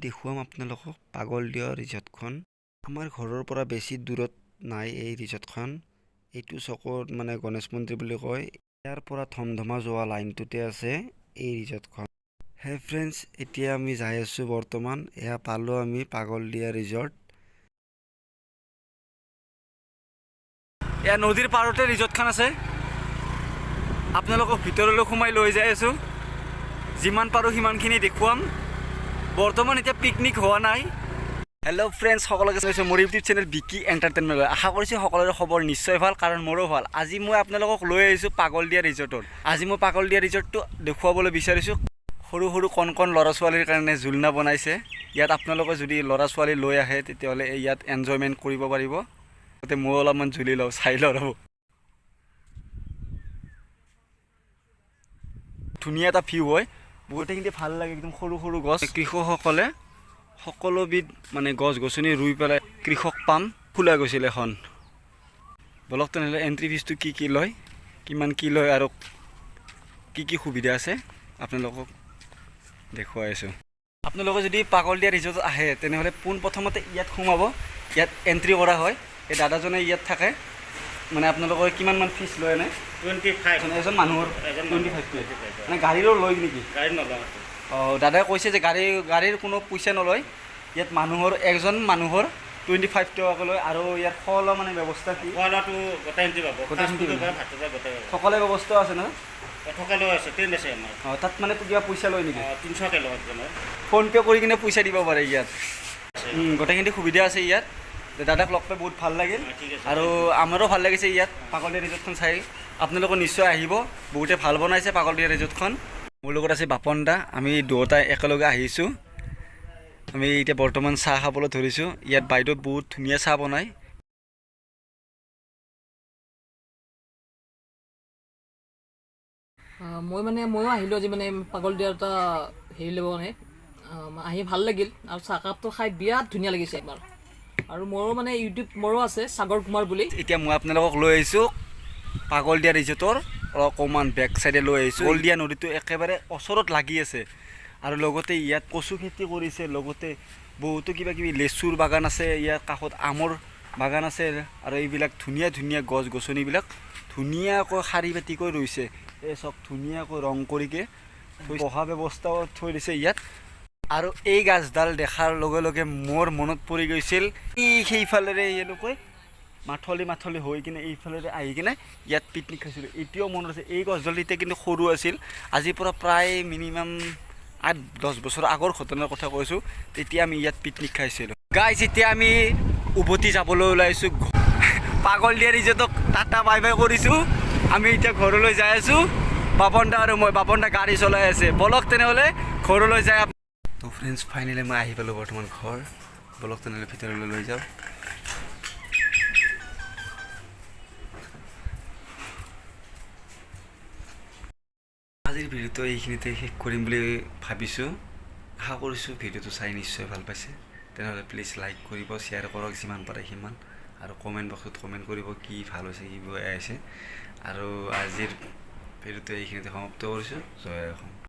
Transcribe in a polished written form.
দেখুৱাম আপোনালোকক পাগলদিয়া ৰিজৰ্টখন। আমাৰ ঘৰৰ পৰা বেছি দূৰত নাই এই ৰিজৰ্টখন। এইটো চকত মানে গণেশ মন্দিৰ বুলি কয়। ইয়াৰ পৰা ধমধমা যোৱা লাইনটোতে আছে এই ৰিজৰ্টখন। হে ফ্ৰেণ্ডছ, এতিয়া আমি যাই আছোঁ বৰ্তমান। এয়া পালোঁ আমি পাগলদিয়া ৰিজৰ্ট। এয়া নদীৰ পাৰতে ৰিজৰ্টখন আছে। আপোনালোকক ভিতৰলৈ সোমাই লৈ যাই আছোঁ। যিমান পাৰোঁ সিমানখিনি দেখুৱাম। বৰ্তমান এতিয়া পিকনিক হোৱা নাই। হেল্ল' ফ্ৰেণ্ডছ, সকলোকে জনাইছোঁ মোৰ ইউটিউব চেনেল বিকি এণ্টাৰটেইনমেণ্টলৈ। আশা কৰিছোঁ সকলোৰে খবৰ নিশ্চয় ভাল, কাৰণ মোৰো ভাল। আজি মই আপোনালোকক লৈ আহিছোঁ পাগলদিয়া ৰিজৰ্টত। আজি মই পাগলদিয়া ৰিজৰ্টটো দেখুৱাবলৈ বিচাৰিছোঁ। সৰু সৰু কণ কণ ল'ৰা ছোৱালীৰ কাৰণে জোলনা বনাইছে ইয়াত। আপোনালোকে যদি ল'ৰা ছোৱালী লৈ আহে, তেতিয়াহ'লে ইয়াত এনজয়মেণ্ট কৰিব পাৰিব। তাতে ময়ো অলপমান জুলি লওঁ, চাই লওঁ, ৰ'ব। ধুনীয়া এটা ভিউ হয়, বহুতেখিনি ভাল লাগে। একদম সৰু সৰু গছ। কৃষকসকলে সকলোবিধ মানে গছ গছনি ৰুই পেলাই কৃষক পাম খোলা গৈছিল এখন। বলক তেনেহ'লে, এণ্ট্ৰি ফিজটো কি কি লয়, কিমান কি লয় আৰু কি কি সুবিধা আছে, আপোনালোকক দেখুৱাই আছোঁ। আপোনালোকে যদি পাগলদিয়া ৰিজৰ্টত আহে, তেনেহ'লে পোনপ্ৰথমতে ইয়াত সোমাব। ইয়াত এণ্ট্ৰি কৰা হয়। এই দাদাজনে ইয়াত থাকে। মানে আপোনালোকৰ কিমানমান ফিজ লয় এনে? 25। এজন মানুহৰ? এজন। 25? 25। মানে গাড়ীৰো লয় নেকি? গাড়ী নলওঁ। অঁ, দাদাই কৈছে যে গাড়ীৰ কোনো পইচা নলয় ইয়াত। মানুহৰ, এজন মানুহৰ 25 টকাকৈ লয়। আৰু ইয়াত খোৱা লোৱা মানে ব্যৱস্থা কি? খোৱা লোৱাটো গোটেইখিনি পাব। গোটেইখিনি ফাষ্টফুডৰ পাব। পৰা ভাতৰ পৰা গোটেই পাব। সকলো ব্যৱস্থা আছে ন? থকালৈও আছে, টেণ্ট আছে আমাৰ। অঁ, তাত মানে কিবা পইচা লয় নেকি? 300কৈ লয় এজনৰ। ফোনপে' কৰি কিনে পইচা দিব পাৰে ইয়াত। আছে। গোটেইখিনি সুবিধা আছে ইয়াত। দাদাক লগ পাই বহুত ভাল লাগিল। অঁ, ঠিক আছে। আৰু আমাৰো ভাল লাগিছে ইয়াত পাগলদিয়া ৰিজৰ্টখন চাই। আপোনালোকে নিশ্চয় আহিব, বহুতে ভাল বনাইছে পাগলদিয়া ৰিজৰ্টখন। মোৰ লগত আছে বাপন দা। আমি দুয়োটাই একেলগে আহিছোঁ। আমি এতিয়া বৰ্তমান চাহ খাবলৈ ধৰিছোঁ। ইয়াত বাইদেউ বহুত ধুনীয়া চাহ বনায়। মই মানে ময়ো আহিলোঁ আজি মানে পাগলদিয়াৰ এটা হেৰি ল'ব কাৰণে। আহি ভাল লাগিল আৰু চাহকাপটো খাই বিৰাট ধুনীয়া লাগিছে এবাৰ। আৰু মোৰো মানে ইউটিউব মোৰো আছে, সাগৰ কুমাৰ বুলি। এতিয়া মই আপোনালোকক লৈ আহিছোঁ পাগলদিয়া ৰিজৰ্টৰ অকণমান বেক চাইডে লৈ আহিছোঁ। পাগলদিয়া নদীটো একেবাৰে ওচৰত লাগি আছে আৰু লগতে ইয়াত কচু খেতি কৰিছে, লগতে বহুতো কিবা কিবি লেচুৰ বাগান আছে ইয়াৰ কাষত, আমৰ বাগান আছে আৰু এইবিলাক ধুনীয়া ধুনীয়া গছ গছনিবিলাক ধুনীয়াকৈ শাৰী পাতিকৈ ৰুইছে। এই চব ধুনীয়াকৈ ৰং কৰিকে বহা ব্যৱস্থাও থৈ দিছে ইয়াত। আৰু এই গাছডাল দেখাৰ লগে লগে মোৰ মনত পৰি গৈছিল, এই সেইফালেৰে এনেকৈ মাথলি মাথলি হৈ কিনে এইফালেৰে আহি কিনে ইয়াত পিকনিক খাইছিলোঁ। এতিয়াও মনত আছে। এই গছডাল তেতিয়া কিন্তু সৰু আছিল। আজিৰ পৰা প্ৰায় মিনিমাম 8-10 বছৰ আগৰ ঘটনাৰ কথা কৈছোঁ। তেতিয়া আমি ইয়াত পিকনিক খাইছিলোঁ। গাইছ, এতিয়া আমি উভতি যাবলৈ ওলাইছোঁ। পাগলদিয়া ৰিজৰ্টক টাটা বাই বাই কৰিছোঁ। আমি এতিয়া ঘৰলৈ যাই আছোঁ, বাপন দা আৰু মই। বাপন দা গাড়ী চলাই আছে। বলক তেনেহ'লে ঘৰলৈ যাই। তো ফ্ৰেণ্ডছ, ফাইনেলি মই আহি পালোঁ বৰ্তমান ঘৰ। বলক তেনেহ'লে, ভিতৰলৈ লৈ যাওঁ। আজিৰ ভিডিঅ'টো এইখিনিতে শেষ কৰিম বুলি ভাবিছোঁ। আশা কৰিছোঁ ভিডিঅ'টো চাই নিশ্চয় ভাল পাইছে। তেনেহ'লে প্লিজ লাইক কৰিব, শ্বেয়াৰ কৰক যিমান পাৰে সিমান আৰু কমেণ্ট বক্সত কমেণ্ট কৰিব কি ভাল হৈছে, কি বেয়া হৈছে। আৰু আজিৰ ভিডিঅ'টো এইখিনিতে সমাপ্ত কৰিছোঁ। জয় অসম।